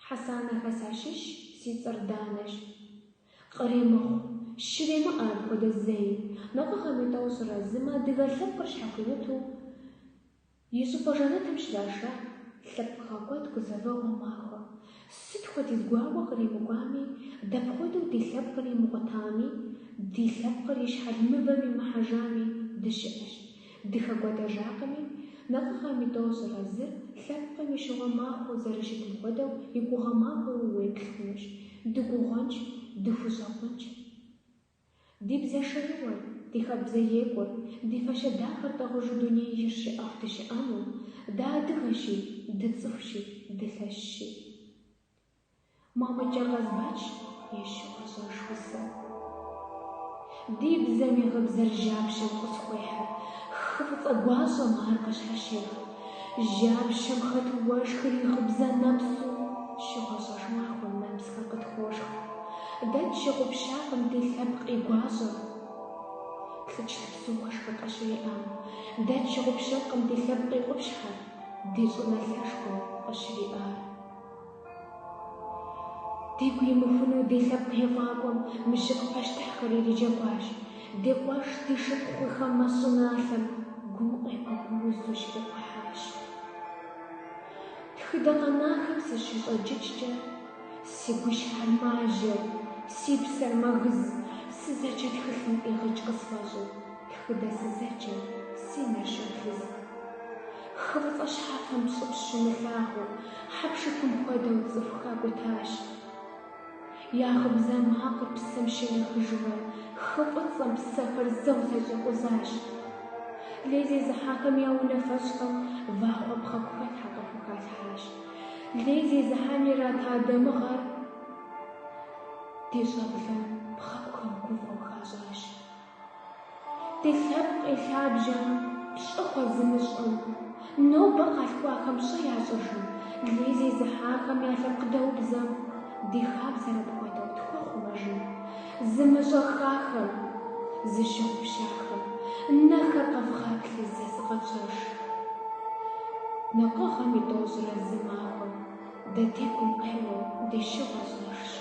Хьэсанэхэ сащыщщ, си цӏэр Данэщ. Къремыхъу, щремыӏэ апхуэдэ зэи, накъыгъэм и 31-м адыгэ лъэпкъыр щхьэхуимыту и щӏыпӏэ жэнэтым щраша лъэпкъгъэкӏуэд гузэвэгъуэ махуэ. Сыт хуэдиз гуауэ къримыкӏуами, дапхуэдэу ди лъэпкъыр имыкъутами, ди лъэпкъыр и щхьэл мывэм имыхьэжами, дыщыӏэщ. Дыхэкӏуэдэжакъыми, накъыгъэм и 31-р лъэпкъым и щыгъуэ махуэу зэрыщытым хуэдэу и гугъэ махуэуи уеплъ хъунущ. Дыгугъэнщ, дыхущӏэкъунщ. Ди бзэ шэрыуэр, ди хабзэ екӏур, ди фащэ дахэр тӏыгъыжу дунеижьыр щыӏэху дыщыӏэну, дыадыгэщи, дыцӏыхущи, дылъэщщи. Мамыкӏэ Къазбэч и Щыгъуэщӏэж усэ. Ди бзэм и гъыбзэр жьапщэм къысхуехьыр, хы фӏыцӏэ гуащӏэм ар къыщхьэщех. Жьапщэм хэт уэшхыр и гъыбзэ нэпсу, щыгъуэщӏэж махуэм нэпсхэр къытхуошх. Дэ тщыгъупщакъым ди лъэпкъ и гуащӏэр, лъыкӏлъыпсу уэшхыр къыщриӏам. Дэ тщыгъупщэнкъым ди лъэпкъ и къупщхьэр, ди щӏыналъэшхуэм къыщриӏар. Дигу имыхуну ди лъэпкъ ефӏакӏуэм мыщыкъ пащтыхьхэр ириджэгуащ. Ди къуэш, ди шыпхъуи хамэ щӏыналъэм гум къеуэ гуузу щрикъухьащ. Тхыдэ къэнахэм сыщыщӏэджыкӏкӏэ, си гущхьэр мажэ, си псэр мэгыз, сызэджэ тхылъым къигъыкӏ къысфӏэщӏу, тхыдэ сызэджэм си нэр щоплъыз. Хы фӏыцӏэ щхьэфэм пщӏыпщӏ щумылъагъуу, хьэпшыпым хуэдэу цӏыху хакӏутащ. Я гъыбзэ макъыр псым щенэхыжурэ, хы фӏыцӏэм псэхэр зэу зэщӏикъузащ. Лей зезыхьахэм я унафэщӏхэм вагъуэ пхъэгухэлъхьэ къыхухалъхьащ. Лей зезыхьам ирата дамыгъэр ди щӏэблэм пхъэгухэм гуфӏэу хащӏащ. Ди лъэпкъ и лъабжьэм пщӏэ хуэзымыщӏым, нобэ къалъхуахэм пщӏэ ящӏыжын, лей зезыхьахэм я лъэпкъ дэубзэм ди хабзэр апхуэдэу тхуэхъумэжын? Зымыщӏэххахэм, зыщыгъупщахэм, нэхэр къэвгъаплъи зэ зыкъэфщӏэж. Накъыгъэм и 31 махуэм дэ ди гум къеуэу ди щыгъуэ щӏэжщ.